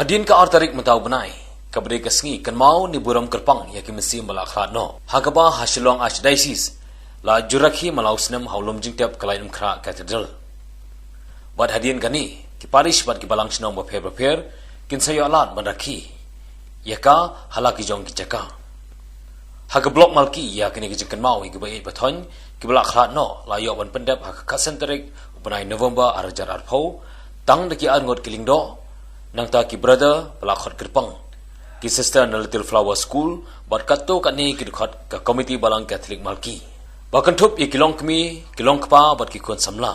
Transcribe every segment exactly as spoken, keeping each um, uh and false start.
Hadien ka ar tarik mynta u bnai, kaba dei ka sngi kynmaw ne burom kyrpang ïa ki mynsiem ba la khlad noh, ha kaba ha Shillong Archdiocese la jur rakhe man la u snem ha u lum jingtep ka Laitumkhrah Cathedral. Bad hadien kane, ki parish bad ki balang shnong bapher bapher kin sa ïoh lad ban rakhe ïa ka ha la ki jong ki jaka. Ha ka Block Malki, ïa kane ka jingkynmaw ïa kiba ïeit ba thoiñ kiba la khlad noh la ïoh ban pyndep ha ka khatsan tarik u bnai November ar hajar arphew, tang da ki arngut ki lyngdoh, nangta ki brother ba la khot kyrpang, ki sister na Little Flower School, bad katto katne ki dkhot ka Komiti Balang Katholik Malki, ba kynthup ïa ki longkmie, ki longkpa bad ki khun samla.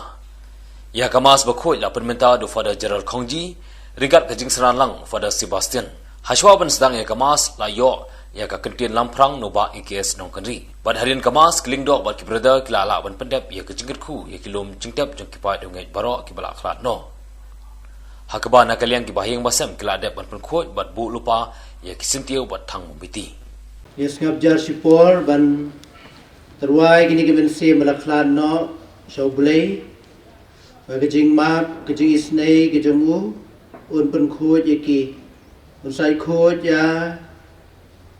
Ïa ka Mass bakhuid la pynmynta da u Father Gerald Khongji, ryngkat ka jingsynran lang u Father Sebastian. Hashwa ban sdang ïa ka Mass la ïoh ïa ka kyntien lamphrang na u Bah E K S Nongkynrih. Bad hadien ka Mass, ki lyngdoh bad ki brother ki la lah ban pyndep ïa ka jingkyrkhu ïa ki lum jingtep jong ki paid riewngeit baroh kiba la khlad noh, ha kaba na ka liang ki bahaïing bahasem ki la dep ban pynkhuid bad buh lypa ïa ki syntiew bad thang mombiti. Ïa sngap jar shipor ban tyrwa ïa kine ki mynsiem ba la khlad noh sha U Blei, ba ka jingmap, ka jingisynei ka jong u, un pynkhuid ïa ki, un sa ïakhuid ïa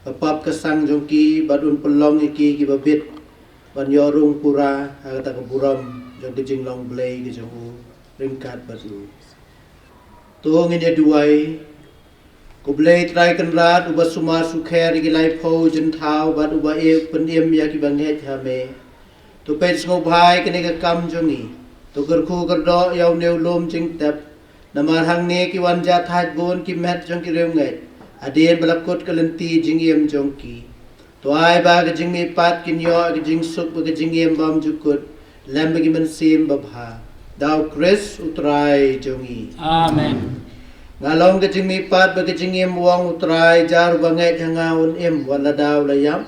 ka pap ka sang jong ki, bad un pynlong ïa ki kiba bit ban ïoh rung pura ha kata ka burom jong ka jinglong Blei ka jong u ryngkat bad u. To ngin ïa duwai. Ko Blei Trai Kynrad, uba sumar sukher ïa ki laiphew jynthaw bad uba e pynim ïa kiba ngeit ha me, to peit sngewbha ïa kane ka kam jong ngi. To kyrkhu kyrdoh ïa une u lum jingtep, namar hangne ki wan jahthait bun ki met jong ki riewngeit hadien ba la kut ka lynti jingim jong ki. To ai ba ka jingmihpat kin ïoh ka jingsuk bad ka jingim bymjukut lem bad ki mynsiem babha, da U Khrist U Trai jong ngi. Amen. Nga long ka jingmihpat bad ka jingim, ong U Trai, jar uba ngeit ha nga un im wat lada u la ïap,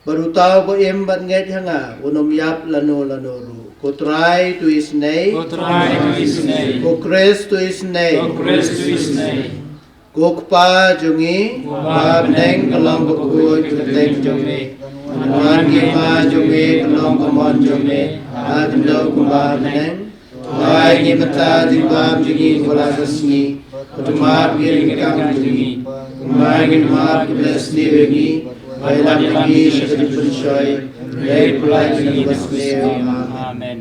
bad uta uba im bad ngeit ha nga un ym ïap lano lano ruh. Ko Trai, to isynei. Ko Trai, to isynei. Ko Khrist, to isynei. Ko Khrist, to isynei. Ko Kpa jong ngi uba ha bneng, ka long ka khuid ka kyrteng jong me. Ngan wan ki hima jong me, kan long ka mon jong me ha khyndew kumba ha bneng. To ai ngi mynta ka jingbam jong ngi kaba la ka sngi. Bad to map ïa ki ryngkang jong ngi kumba ngi map ïa kiba la sniew ïa ngi. Wat ïalam ïa ngi sha ka jingpynshoi, hynrei pynlait ïa ngi na ka bymsniew. Amen.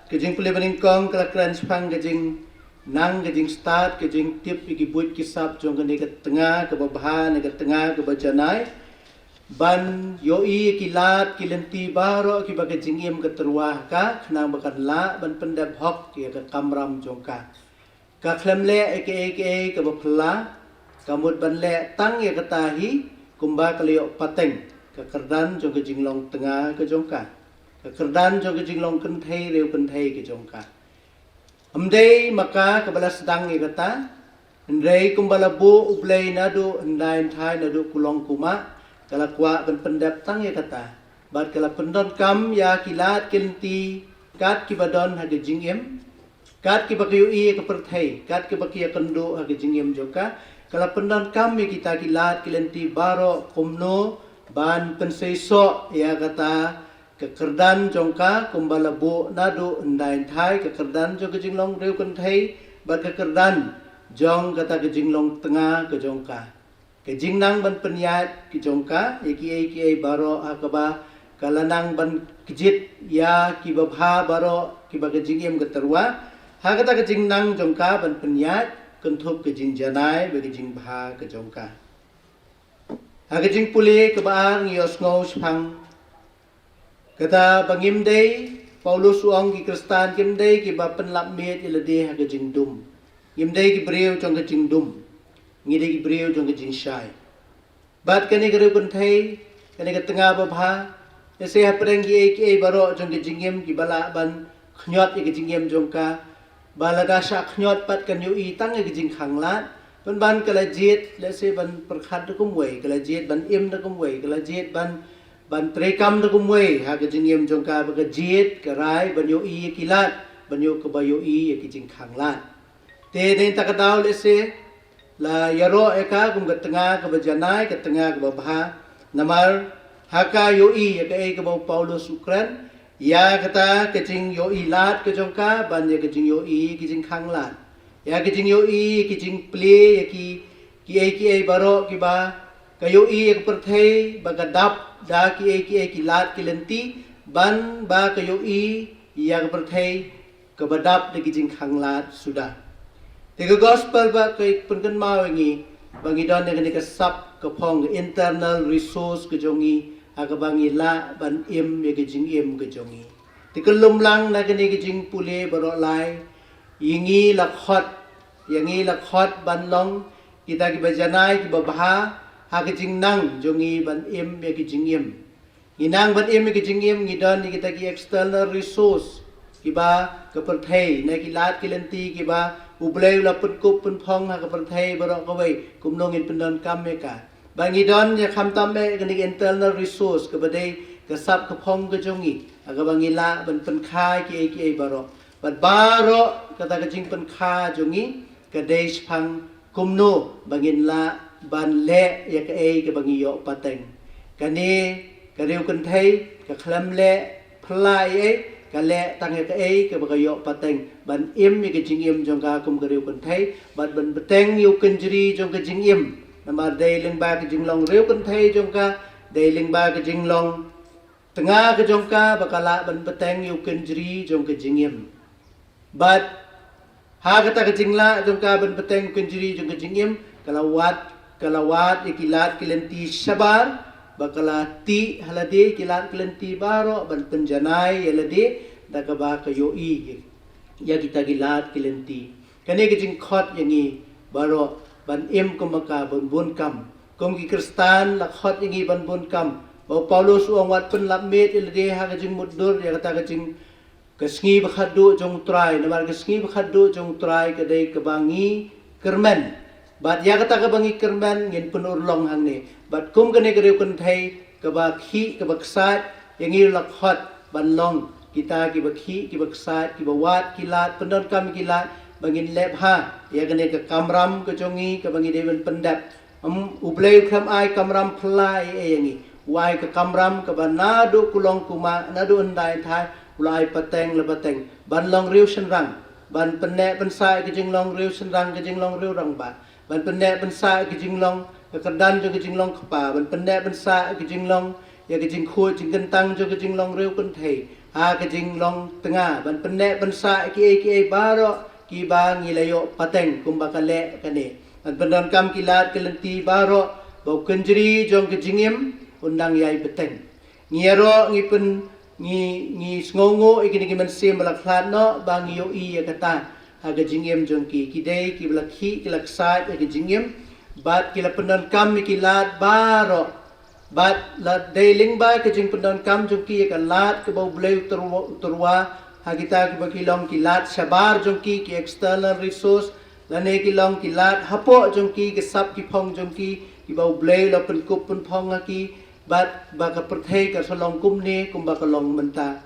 Ka jingpule banyngkong ka la kren shaphang ka jingnang, ka jingstad, ka jingtip ïa ki buit ki sap jong kane ka tnga kaba bha ne ka tnga kaba janai, ban ïohi ïa ki lad ki lynti baroh kiba ka jingim ka tyrwa ha ka, khnang ba kan lah ban pyndep hok ïa ka kamram jong ka. Ka khlem leh ïa kaei kaei kaba phylla, ka mut ban leh tang ïa kata hi kumba ka la ïoh pateng ka kyrdan jong ka jinglong tnga ka jong ka, ka kyrdan jong ka jinglong kynthei riew kynthei ka jong ka. Ym dei ma ka kaba la sdang ïa kata, hynrei kumba la buh U Blei naduh hyndai hynthai, naduh kulong kumah, ka la kwah ban pyndep tang ïa kata. Bad ka la pyndonkam ïa ki lad ki lynti kat kiba don ha ka jingim, kat kiba ka ïohi ïa ka pyrthei, kat kiba ka ïakynduh ha ka jingim jong ka. Ka la pyndonkam ïa kita ki lad ki lynti baroh kumno ban pynseisoh ïa kata ka kyrdan jong ka kumba la buh naduh hyndai hynthai, ka kyrdan jong ka jinglong riew kynthei bad ka kyrdan jong kata ka jinglong tnga ka jong ka. Ka jingnang ban pynïaid ka jong ka ïa kiei kiei baroh ha kaba ka la nang ban kjit ïa kiba bha baroh kiba ka jingim ka tyrwa. Ha kata ka jingnang jong ka ban pynïaid kynthup ka jingjanai bad ka jingbha ka jong ka. Ha ka jingpule kaba ar ngi ïohsngew shaphang kata ba ngim dei, Paulus u ong ki Khristan kim dei kiba pynlap miet ïa lade ha ka jingdum. Ngim dei ki briew jong ka jingdum. Ngi dei ki briew jong ka jingshai. Bad kane ka riew kynthei, kane ka tnga babha, lehse hapdeng kiei kiei baroh jong ka jingim kiba lah ban khñiot ïa ka jingim jong ka, ba lada shah khñiot pat kan ïohi tang ïa ka jingkhanglad. Pynban ka la jied, lehse ban pyrkhat da kumwei, ka la jied ban im da kumwei, ka la jied ban, ban treikam da kumwei ha ka jingim jong ka, ba ka jied ka rai ban ïohi ïa ki lad, ban ïoh kaba ïohi ïa ki jingkhanglad. Te dei ta ka daw lehse la ïaroh ïa ka kum ka tnga kaba janai, ka tnga kaba bha. Namar ha ka ïohi ïa kaei kaba u Paulus u kren, ïa kata ka jingïohi lad ka jong ka ban ïa ka jingïohi ki jingkhanglad, ïa ka jingïohi ki jingplie ïa ki, kiei kiei baroh kiba ka ïohi ïa ka pyrthei ba ka dap da kiei kiei ki lad ki lynti, ban ba ka ïohi ïa ka pyrthei kaba dap da ki jingkhanglad suda. Te ka gospel ba ka pynkynmaw ïa ngi ba ngi don ïa kane ka sap ka phong, ka internal resource ka jong ngi, ha kaba ngi lah ban im ïa ka jingim ka jong ngi. Te ka lumlang na kane ka jingpule baroh lai, ïa ngi la khot, ïa ngi la khot ban long kita kiba janai kiba bha ha ka jingnang jong ngi ban im ïa ka jingim. Ngi nang ban im ïa ka jingim ngi don ïa kita ki external resource kiba ka pyrthei, na ki lad ki lynti kiba U Blei u la pynkup pynphong ha ka pyrthei baroh kawei, kumno ngin pyndonkam ïa ka. Ba ngi don ïa khamtam eh kane ka internal resource kaba dei ka sap ka phong ka jong ngi, ha kaba ngi lah ban pynkha kiei kiei baroh. Bad baroh kata ka jingpynkha jong ngi ka dei shaphang kumno ba ngin lah ban leh ïa kaei kaba ngi ïoh pateng. Kane ka riew kynthei ka khlem leh phylla ei ei, ka leh tang ïa kaei kaba ka ïoh pateng, ban im ïa ka jingim jong ka kum ka riew kynthei, bad ban bteng ïa u kynjri jong ka jingim. Namar dei lyngba ka jinglong riew kynthei jong ka, dei lyngba ka jinglong tnga ka jong ka ba ka lah ban bteng ïa u kynjri jong ka jingim. Bad ha kata ka jinglah jong ka ban bteng u kynjri jong ka jingim, ka la wad, ka la wad ïa ki lad ki lynti shabar, ba ka la tih ha lade ki lad ki lynti baroh ban pynjanai ïa lade da kaba ka ïohi ïa kita ki lad ki lynti. Kane ka jingkhot ïa ngi baroh ban im kum ka, ban bun kam. Kum ki Khristan la khot ïa ngi ban bun kam. Ba u Paulus u ong wat pynlap miet ïa lade ha ka jingmutdur ïa kata ka jing, ka sngi ba khatduh jong u Trai, namar ka sngi ba khatduh jong u Trai ka dei kaba ngi kyrmen. Bad ïa kata kaba ngi kyrmen ngin pynurlong hangne. Bad kum kane ka riew kynthei kaba khih kaba ksaid, ïa ngi la khot ban long kita kiba khih kiba ksaid, kiba wad ki lad, pyndonkam ki lad, ba ngin leh bha ïa kane ka kamram ka jong ngi kaba ngi dei ban pyndep. Ym, U Blei u khlem ai kamram phylla ei ei ïa ngi. U ai ka kamram kaba naduh kulong kumah, naduh hyndai hynthai, u la ai pateng la pateng. Ban long riew shynrang, ban pynneh pynsah ïa ka jinglong riew shynrang, ka jinglong riew rangbah. Ban pynneh pynsah ïa ka jinglong, ka kyrdan jong ka jinglong kpa, ban pynneh pynsah ïa ka jinglong, ïa ka jingkhuid jingkyntang jong ka jinglong riew kynthei, ha ka jinglong tnga, ban pynneh pynsah ïa kiei kiei baroh kiba ngi la ïoh pateng kumba ka leh kane. Ban pyndonkam ki lad ki lynti baroh ba u kynjri jong ka jingim un dang ïai bteng. Ngi ïaroh, ngi pyn, ngi, ngi sngewnguh ïa kine ki mynsiem ba la khlad noh ba ngi ïohi ïa kata ha ka jingim jong ki. Ki dei kiba la khih ki la ksaid ïa ka jingim, bad ki la pyndonkam ïa ki lad baroh. Bad la dei lyngba ka jingpyndonkam jong ki ïa ka lad kaba U Blei u tyrwa, u tyrwa ha kita kiba ki long ki lad shabar jong ki, ki external resource, lane ki long ki lad hapoh jong ki, ki sap ki phong jong ki, kiba U Blei u la pynkup pynphong ha ki, bad ba ka pyrthei kan sa long kumne kumba ka long mynta.